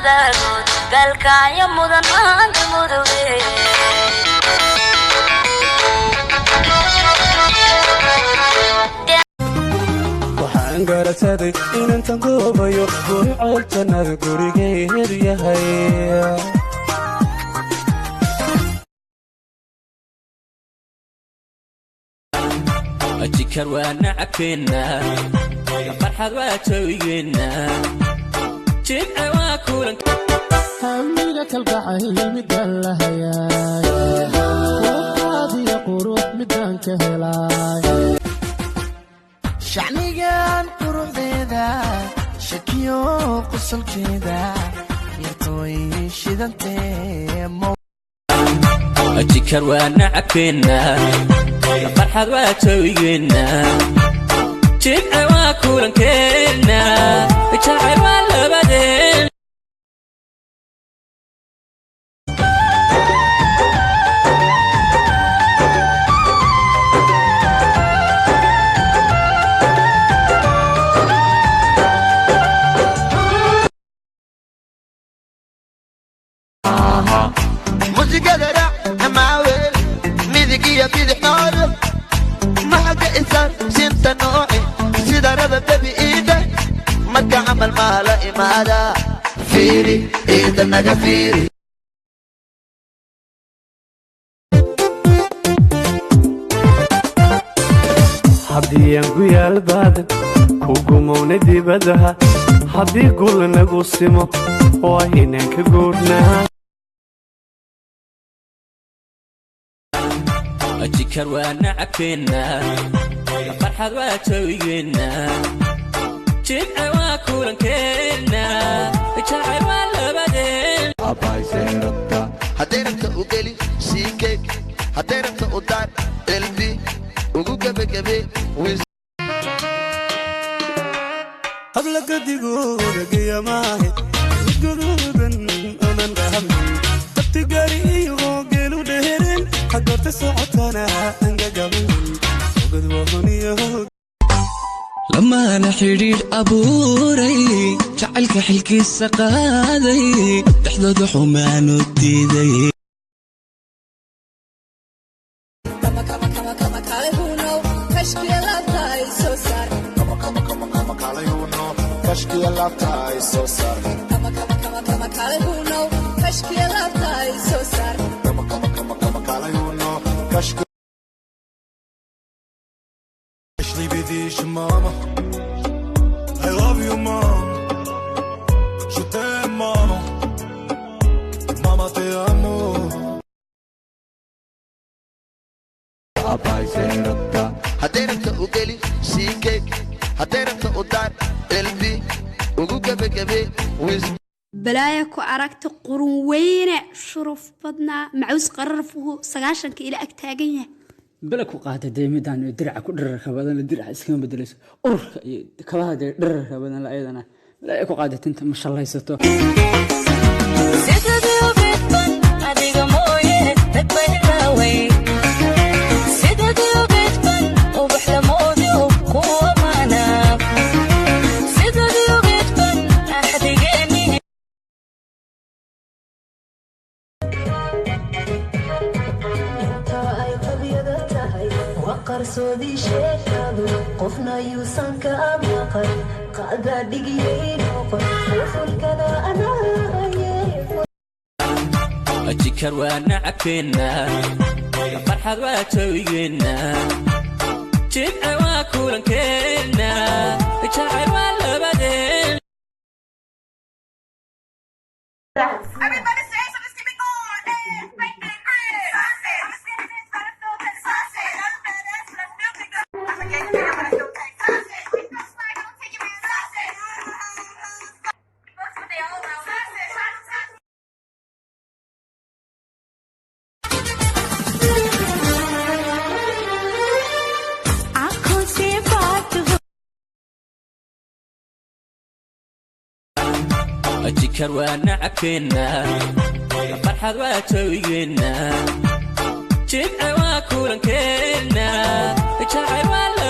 Wadaagood galkacyo mudan maanta mudowe. Waxaan garasaday inantan goobayo guri ceel jannada gurigeedu yahay. Jikar waa nacabkeenna, farxad waa jawigeenna, jimce waa kulan. Hamiga kalgacayl midaan la hayaay, quruxdaadiyo qurux midaan ka helaay. Shacnigan quruxdeeda, shakiyo qosolkeeda, yartooy shidantee. Jikar waa nacabkeenna, farxad waa jawigeenna, jimce waa kulankeenna, jacayl waa labadeen. Musigada raac amaaweel, midig iyo bidix noole maxaga isaan sinta nooce sida raba bebi iida marka camal maa la imaada fiiri iida naga fiiri. Haddii aan ku yaal baadan ku gumowna dibadaha, haddii gul nagu simo waa inaan ka guurnaa. Jikar waa nacabkeenna, farxad waa jawigeenna, jimce waa kulankeenna, jacayl waa labadeen. Hadday rabta u geli siikeeg, hadday rabta u daar elbi ugu gebagabe wis. Habla gadigooda geya maahe guduudan onan qahabnin dabtigari iyagoo geelu dheeren hagoorta socotana angagaban ogad wahoniyo. Lamaana xidhiidh abuuray, jacaylka xilkiisa qaaday, dhexdooda xumaanu diiday. Mama, I love you, mom. Je t'aime, maman. Mama, te amo. Hadday rabta u geli siikeeg, hadday rabta u daar elbi ugu gebagabe wis. Balaaya ku aragta, qurun weyne, shuruf badnaa, macaws qararfuhu 90-ka ila ag taagan yahay. Bela ku qaata dee midaan diraca ku dherarka badan, diraca iskama bedelayso, ururka iyo kabaha dee dherarka badan la ayadana bela ku qaada, tinta ma shallaysato. Adiga mooye dadbaylaway sidadiyogedban ubax lamoodyo ku amaana sidadiyogedban axdigeeni. Inta ay qabyada tahay waa qarsoodii sheekadu, qofna yuusan ka maqan, qaadaa dhigiyay noqon fulkana anaaye. Jikar waa nacabkeenna, farxad waa jawigeenna, jimce waa kulankeenna, jacayl waa labadeen. आंखों से बात हो. Jikar waa nacabkeenna, farxad waa jawigeenna, jimce waa kulankeenna, jacayl waa.